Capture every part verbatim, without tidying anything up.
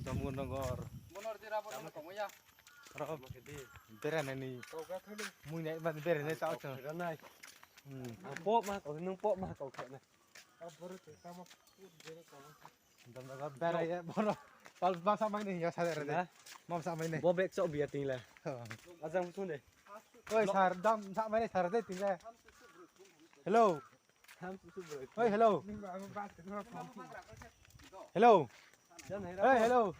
Jammunogor. Bono rdi ra, bono tongmai ya. Aro bera nai ni. Mui nai man bera nai tao chang. Ang pop ma kau, nung pop ma kau khe nai. Jammunogor bera ye bono. Pal ma sa mai ni ya sa de re de. Ma sa mai ni. Bo bag chok bia ting le. Ajang sung de. Oi sir, dam sa mai ni sir de ting le. Hello. Oi, hello. Hello. Oi, hello.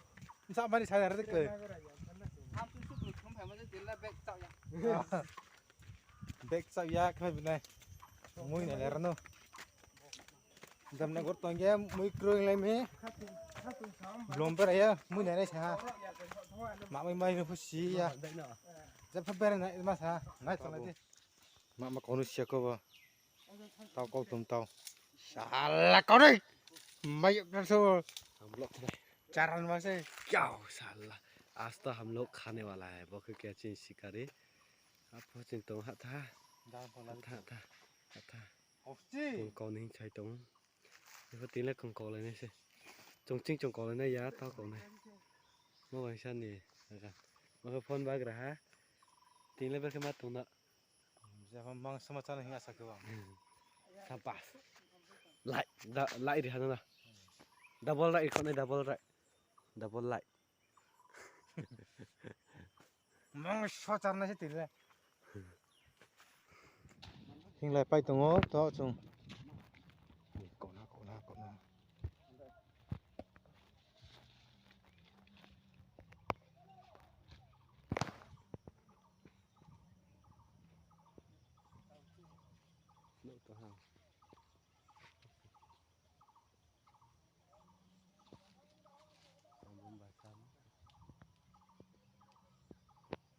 Sa mani sa yar de kle. Bag sa ya khe binai. Mui na ler no. Jammunogor tong ye mui kroi lai mi. Blom bera ya mui na nai sa ha. Ma mai mai no phusi ya. Jepha bera nai ma sa. Nai tong lai di. Ma ma kau no sia ko ba. Tao kau tum tao. Sala kau ni. Mai yap na so. Charan ma se. Yao sala. Aaj to hum log khane wala hai. Bo khe kya chini shikari. Apo chini tong ha tha. Ha tha, ha tha, ha tha. Kung kau ni hing chai tong. Ipho tini le kung kau lai nai se. Chung ching chung kau lai nai ya tao kau nai. Mo bangsa ni. Mo khe phone bagra ha. Tini le ber khe ma tong na. Jepha mang samachar hing asa khe bang. Sapas. Like, da, like ri ha na. Double like ri kho nai, double like. Double like. Mang samachar nai se tini le. Hing lai pai tong o, to chung. Kona, kona, kona.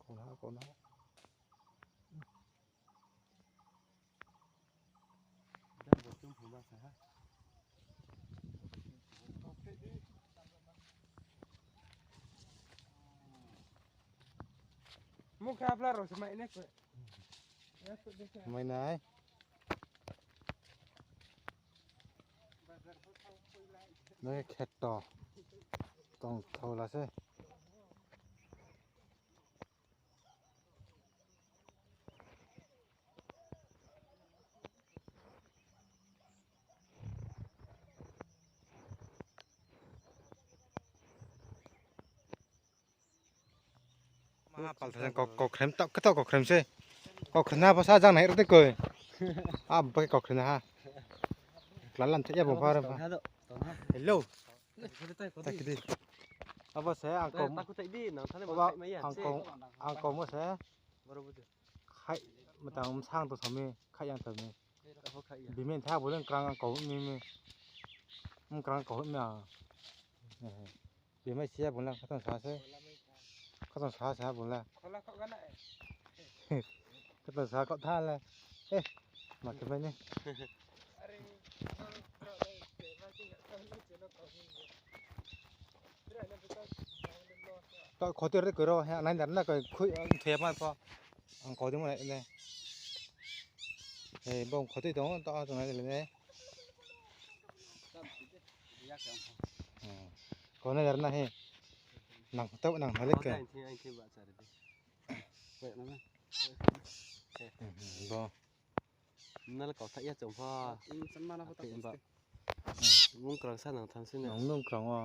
Kona, kona. Mukha phla rao se mai nai khe. Mai nai. Nai khe to. Tong thola se. Ma paltha jang kau, kau khrem tau, khe tau kau khrem se. Kau khrem na pho sa jang nai rde koi. A bo khe kau khrem na ha. Klalan thai ya bo pha re pha. Hello. Takidi. Abo se ang kau. Ang kau, ang kau mo se. Khai matang msang to sami khai yang tami. Bimen tha bo leng krang ang kau mi mi. Ang krang kau mi ang. Bimai sia bo leng khatong sa se. Khatong sa sa bo leng. Khatong sa kau tha le. Eh, ma khe mai ni. To khoti re koi ro, he, nai dar na koi, khui, thoi ma pho. Ang kau di mo nai le. He, bong khoti tong, to tong nai le ne. Hmm. Kau nai dar na he. Nang to nang halik ke. Hmm, bo. Nal kau tha ya chong pho. Mung krang sa nang tham si na. Nang nung krang o.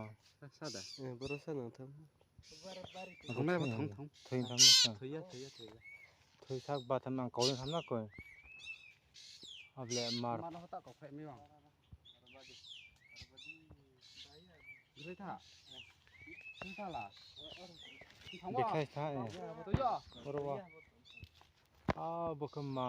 Sa da. Eh, boro sa nang tham. Ang nai ba tham tham. Thoi tham na ka. Thoi ya, thoi ya, thoi ya. Thoi sak ba tham ang kau tham na koi. Able mar. Mar ho ta kau phai mi bang. Gre tha. Thoi tha la. Dekhai tha e. Boro ba. A, bo khe ma.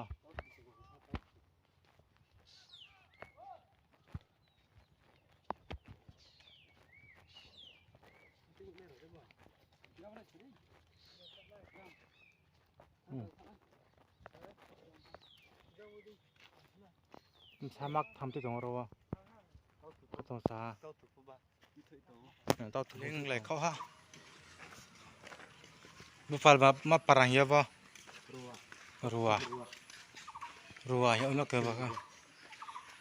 Hmm. Bsa mak tham tui tong ro. Khatong sa. Tau thuk. Ling lai khau ha. Bupal ba ma parang ya bo. Rua. Rua ya uno ke ba.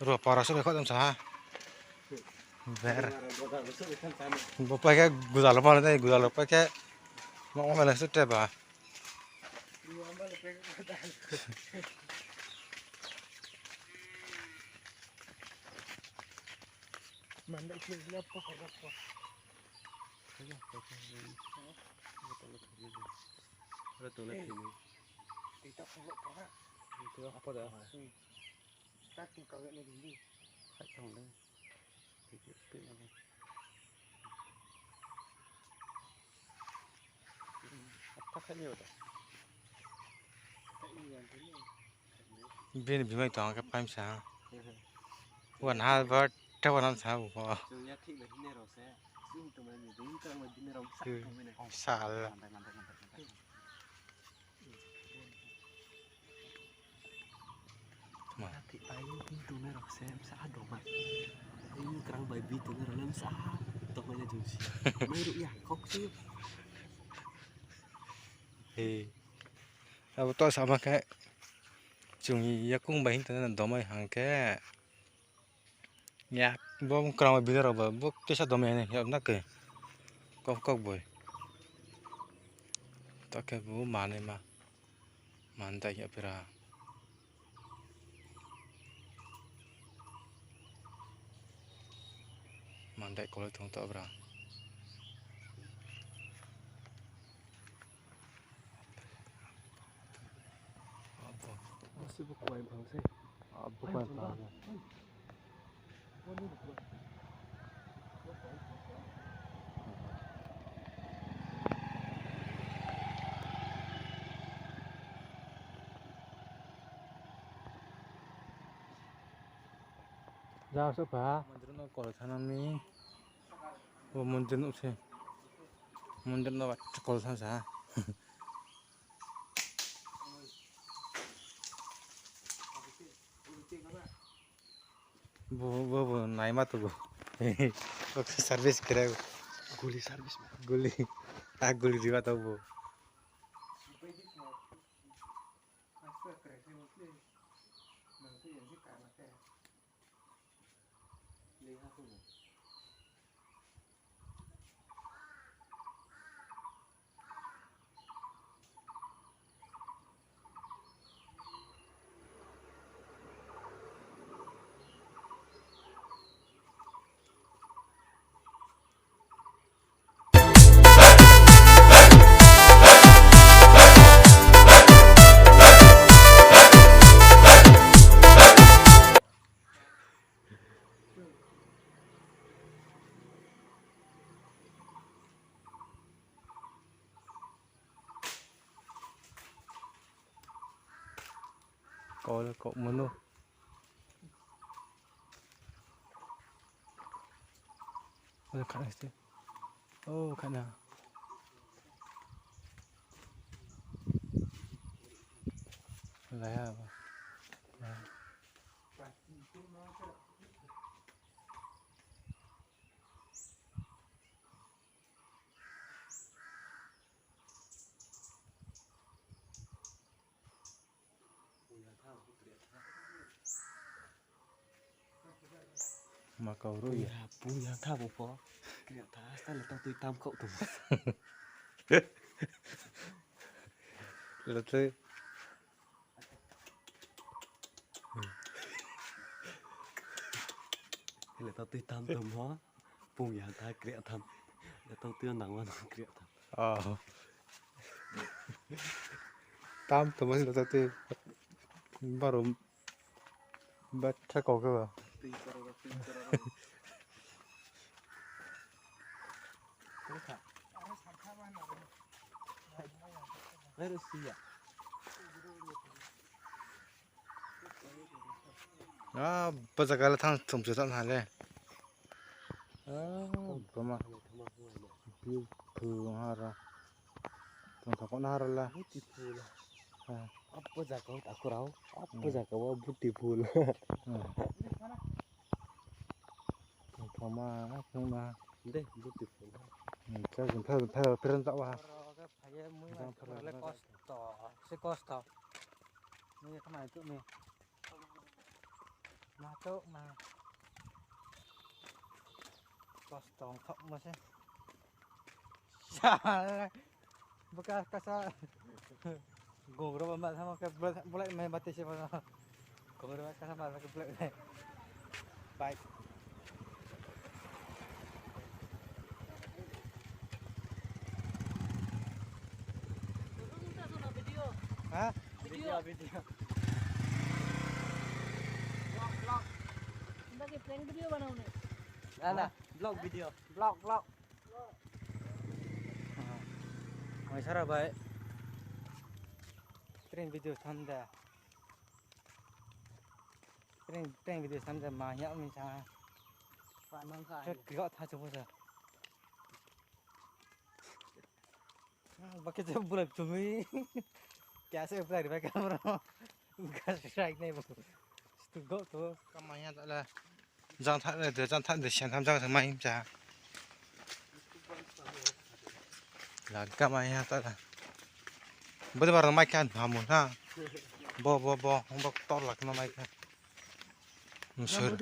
Rua para se khau dam sa ha. Ber. Bo pai khe gudal rao pha dei, gudal rao pai khe ma ong mane se tre ba. Bini bimai tong khe paimsa. Wan ha ba tha wan sa bo. Sal. Thik pai, bini tongnai rao se bsa doma. Bini krang bai bini tongnai rao le bsa doma le chung si. Mai ruh ya, kok si. He. Abo to sama khe chung yakung bai hing tong na domai hang khe. Ya, bo krang bai bini rao ba, bo tisa domai hing ya na khe. Kok kok boi. To khe bo manai ma. Mandai ya pera. Mandai kolo thong to bra. Abo kuai bang se. Abo kuai bang. Jang so pha. Mandir no kol thana mi. Bo mandir no se. Mandir no ba kol thang sa. Bo, bo, bo, naima to bo. Bo service kre. Guli service ma. Guli. A guli riba to bo. Kau le kau mano. Ada kha na se. Oh, kha na. Laya ba. Laya. Ma kau ruh ya. Puya, puya tha bo pho. Kriya tha, sta le tau tui tam khau tong. Lo tui. Le tau tui tam tong mo. Puya tha kriya tham. Le tau tui nang wa nang kriya tham. Oh. Tam tong mo le tau tui. Barum. Ba tha kau khe ba. Ah, ba zaga le thang thum se thang ha le. Ah, bama. Beautiful hara. Tong thang ko na hara la. Beautiful. Ha. Apo zaga ta khurao. Apo zaga wo beautiful. Hmm. Tong thang ma, tong na. De, beautiful. Hmm, cha jin pha, pha, pha, pha, pha, pha, pha, kosto, se kosto. Ni khamai tu ni. Ma chouh ma. Kosto ong thokmo se. Baka kasa. Gong ro ba ma thamo khe bulai mai bati se bono. Gong ro ba kasa ma khe bulai mai. Bike. Ha? Video, video. Vlog, vlog. Prank video banao ne. Na, na, vlog video. Vlog, vlog. Mai sara bai. Prank video tham da. Prank, prank video tham da ma ya mi sa. Pa nang kha. Kri kri tha chu bo sa. Ba khe je bulai chumi. Kya se bulai ri ba camera. Gas strike nai bo. Stu go to. Kamai ya ta la. Jang tha de, jang tha de, siang tham jang tham mai cha. La kamai ya ta la. Bo de bar mai khan hamu na. Bo, bo, bo, bo tor la kma mai kha. Msur.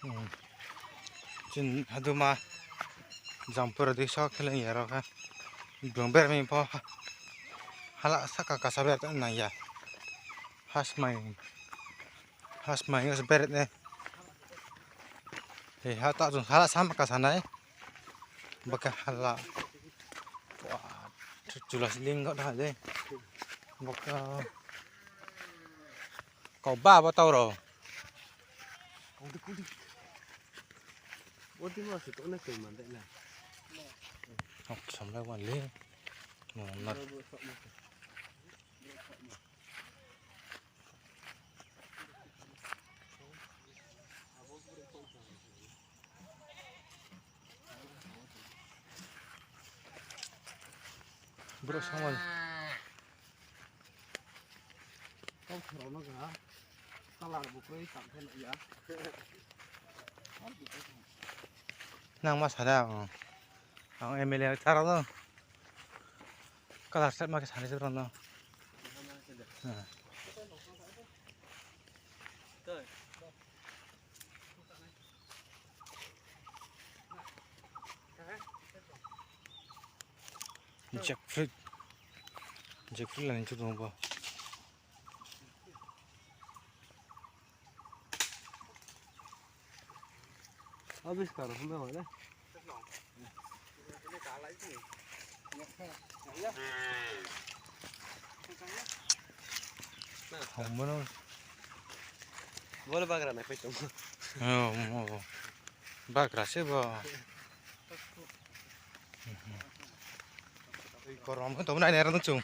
Hmm. Chini haduma Jampura dei so khe le ya ro kha. Bung ber mi pho hala saka kasa ber ta nang ya. Hasmai. Hasmai ngas beret ne. He ha ta jung hala sama kasa nai. Baka hala. Wah, chula sling kau dah de. Baka. Kau ba ba tau ro. Kau di kau di. Bo di ma se to na kau man de na. Kau sam la wan le. No, na. Bro, sama. Kau khorang no ga. Kalar bukroi tang khe ya. Nang ma sa da, ang. Ang M L A chara no. Kalar set ma khe sanai se rao no. Hmm. Jackfruit. Jackfruit lani chu tong bo. Abiskar home wale. Hongmo no. Bo le bagra nai phai tong. Oh, oh, oh. Bagra se bo. Korom khe tongmo nai nai rao no chung.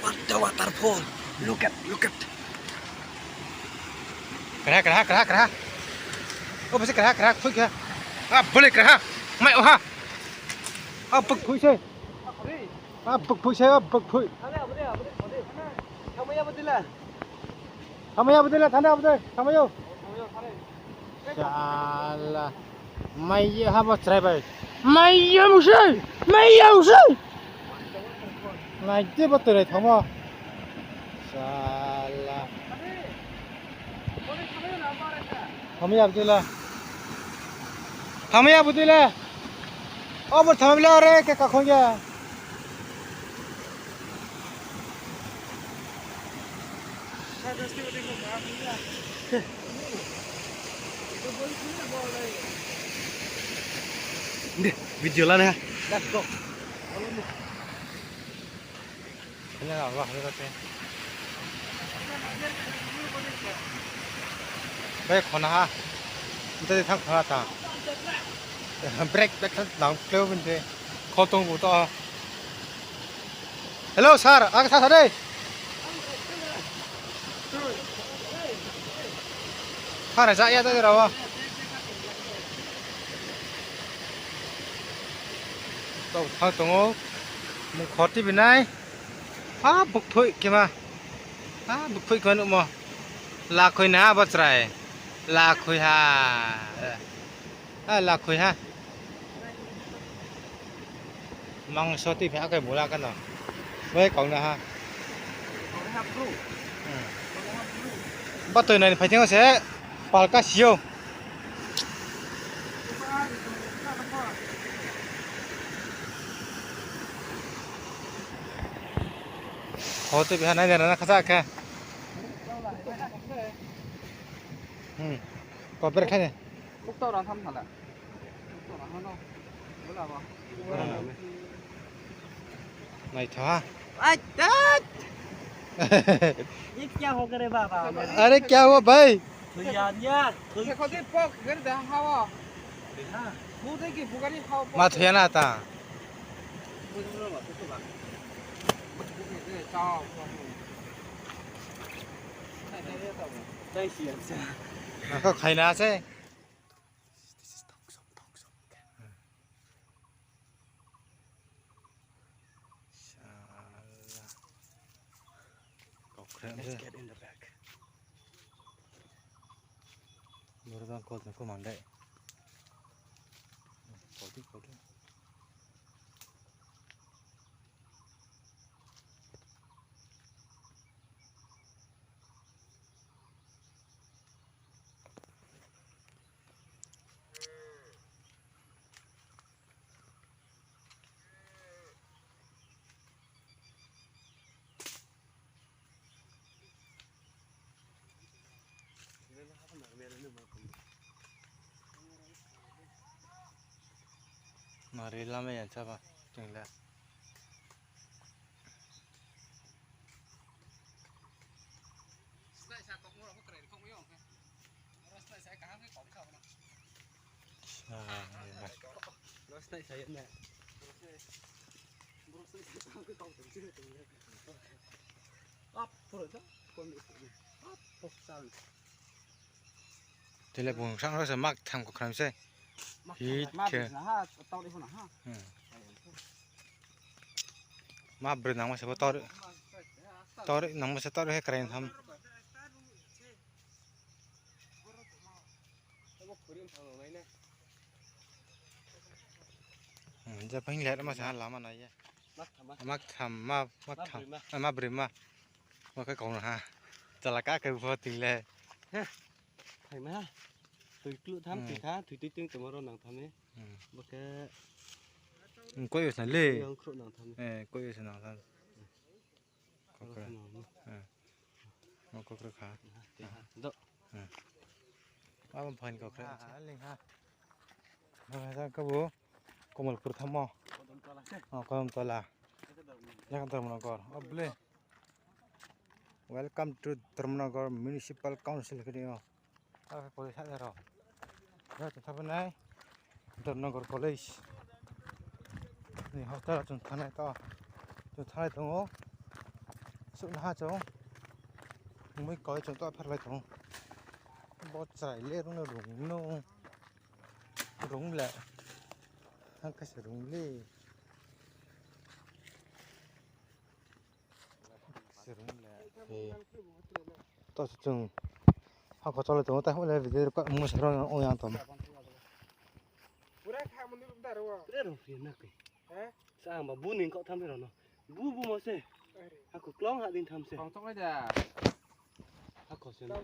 What the waterfall? Look at, look at. Kra, kra, kra, kra. O, bisi kra, kra, khui kra. Ah, boleh kra. Mai, oh, ha. Ah, bek phui se. Ah, bek phui se, ah, bek phui. Thamaya bodila, thanda bodila, thamaya. Sala. Mai ye ha bo chrai bai. Mai ye musai. Mai ye musai. Nai je bo torai thamo. Sala. Thamaya bodila. Thamaya bodila. O bo thamaya re ke kakhong ya. Video la na. Let's go. Ini lah, wah, ini kata. Baik, khona ha. Nanti di thang khona ta. Break, break, thang, thang, kleo binte. Khotong buto. Hello, sir. Ag sa sa dei. Phara ja ya da rao. Tau thang tong ou. Mung khoti binai. Ha, bukthoi kema. Ha, bukthoi kema nuhmo. Lakhoi na ha bo chrai. Lakhoi ha. Ha, lakhoi ha. Mangso tui phai akai bula kano. Bai kau na ha. Hmm. Ba toi nai phai thing se. Palka sio. Ho tui biha nai nai na khacha khe. Hmm. Ko ber khai ne. Bukto rang tham thala. Bukto rang tham no. Bula bo. Nai tha. Ai, tat! ये क्या हो गया रे बाबा? अरे क्या हुआ भाई? भैया, यार, देखो दे पक घर दे हवा। देखा? मुंह दे की बुगारी खाओ पक। Ma thoya na ta. बुझ लो बात तो बात। ए, ए, चाओ, चाओ। Thank you, sir. Ako khai na se. This is Tangsong, Tangsong. Shala. Kau kren se. Let's get in the back. Boro jang kol tong kho mang dai. Kol di, kol di. Nari lama ya chaba, ching le. Tele bung sang se mak tham ko khram se. Hit khe. Hmm. Ma broi nangma se bo tor. Tor nangma se tor he krai tham. Hmm, ja phai le ma sa lama nai ye. Mak tham, ma, mak tham, ma, mak tham. Ma broi ma. Ma khe kong ha. Chala ka khe bo ting le. Phaima. Tui klu tham, tui tha, tui tui ting tomorrow nang tham e. Hmm. Bo khe. Koi yo sa le. Yang khruh nang tham e. Eh, koi yo sa nang tham. Kokra. Eh. Mo kokra kha. Do. Eh. Abo phan kokra. Ah, ling ha. Ah, jang kabo. Kamalpur thammo. Oh, Kodamtola. Jang Dharmanagar. Oh, ble. Welcome to Dharmanagar Municipal Council khe o. Abo khe college ha rao. Jang tong thapai nai. Dharmanagar College ni hostel chung thanai to. Chung thanai tong ou. Suh naha chung. Mui koi chung to pherlai tong ou. Bo chrai le rung no rung no. Rung le. Hang khe se rung le. Se rung le. Eh. To se chung. Hako chole tong ou, tai hole video record mo se rung ong yang tom. Pura kha mo ni da ro. Pura rung phi na ke. He? Sa ang ba bu ning kau tham ro no. Bu bu mo se. Hako klong ha ding tham se. Kong chong le da. Hako se no.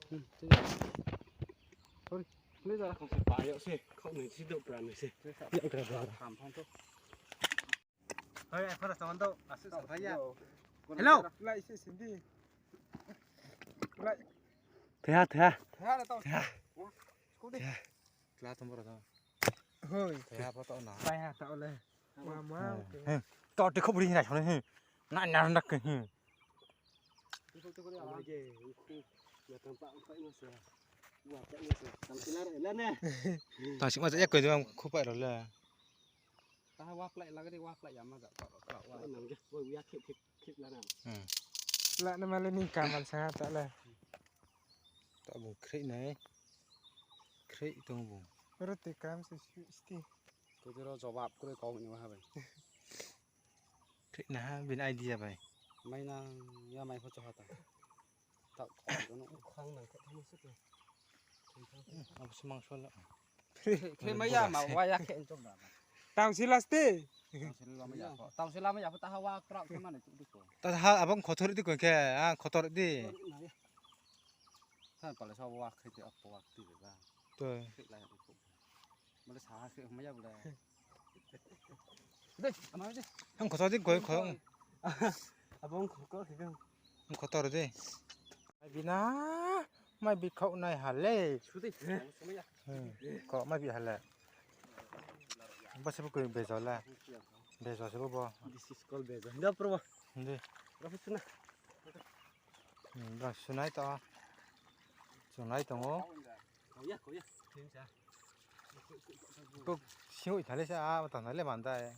Hmm, se. Sorry. Ni da kong se pa yo se. Kong ni si do pra ni se. Ya gra bra. Tham tham to. Hello. Thea, thea. Thea. Thea. Kla tong boro tong. Hoi. Thea pa tong na. Pai ha tong le. Ma ma. He. To te khobri ni na sone he. Na na na ke he. Ta sima ja ya koi de bang khupai ro le. Ta wa plai la ga de wa plai ya ma ga. Wa nang ge. Wa ya khip khip. Khip la na. Hmm. La na male ni kaman sa ha ta le. Ta bung khrih nai. Khrih tong bung. Ro te kam se sti. Ko jero jawab kore kau ni wa ha bai. Khrih na ha bini idea bai. Mai na ya mai pho cho ha ta. Ta ko no khang nang khe thamo se to. Abo se mangso la. Khe mai ya ma wa ya khe chok da. Tang si last te. Tang si lama ya pho. Tang si lama ya pho ta ha wa krak khe mane chuk di ko. Ta ha abang khotor di ko khe, ah, khotor di. San pale sa wa khe te apo wa ti ba. To. Khe la ya ko. Male sa ha khe mai ya bole. Dei, ama dei. Ang khotor di ko ko. Abang khotor di. Ang khotor di. Mai bi na, mai bi khau nai ha le. Sudi. Hmm. Ko mai bi ha le. Ba se bo ko bejo la. Bejo se bo bo. This is called bejo. Hindi, bro. Hindi. Rafa suna. Hmm, ba sunai to. Sunai to ngo. Kau ya, kau ya. Ko sing oi thale sa, a, tang thale mandai.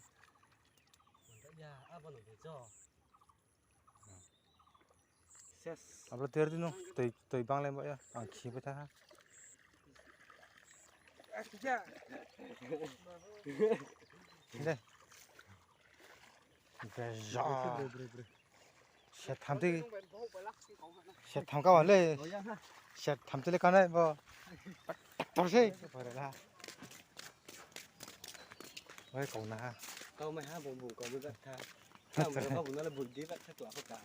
Ya, abo no bejo. Ses. Abro ter di no, toi, toi bang le ba ya, ang khi ba ta ha. Dei. Bejo. Bre, bre, bre. Set tham ti. Set tham ka wa le. Set tham ti le ka nai bo. Tor se. Bai kau na ha. Kau mai ha bung bung kau mai ba tha. Kau mai ha bung na le bung di ba tha tu apa ka.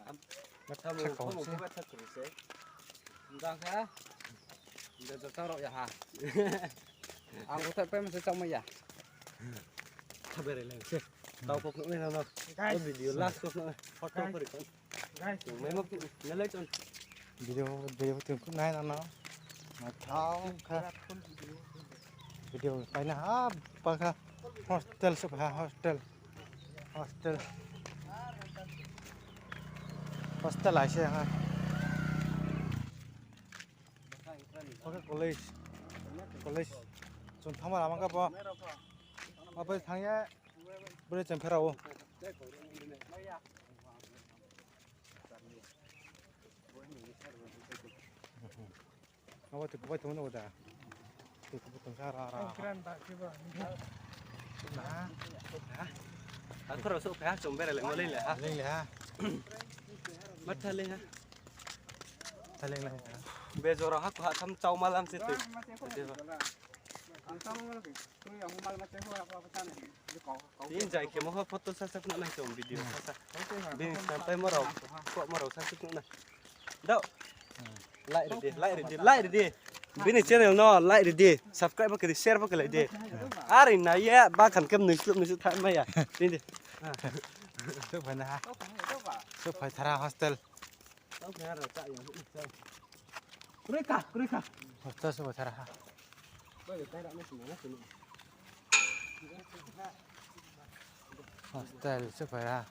Ba tha bung kau mai ba tha tu se. Ndang ha. Nda jor tang rao ya ha. Ang ko thai pai ma se chang mai ya. Tha bere le se. Tau kok nai na na. Guys. Video last kok na. Photo kori kan. Guys. Mai ma na le chon. Video, video tu kuk nai na na. Ma thau kha. Video pai na ha pa kha. Hostel se ha hostel. Hostel. Hostel ai se ha. Oke, college. College. Chung thangma lama kha bo. Abo thang ye. Bole chung pherao. Abo tui kubai tong no da. Tui kubai tong sa ra ra. Na. Akhoro so kha chung bere le mo le ha. Le ha. Matha le ha. Tha le ha. Be jora ha ko ha tham chau ma lam se tui. Tin jai khe mo photo sa sa khna nai tong video sa sa. Bini sampai mo rao ko mo rao sa sa khna nai. Dao. Like ri di, like ri di, like ri di. Bini channel no like ri di, subscribe bo khe di, share bo khe lai di. Are na ye ba khan kem nui slup nui slup tha mai ya. Tin di. Suh phai na ha. Suh phai thara hostel. Kroi kha, kroi kha. Hostel suh phai thara ha. Hostel suh phai ha.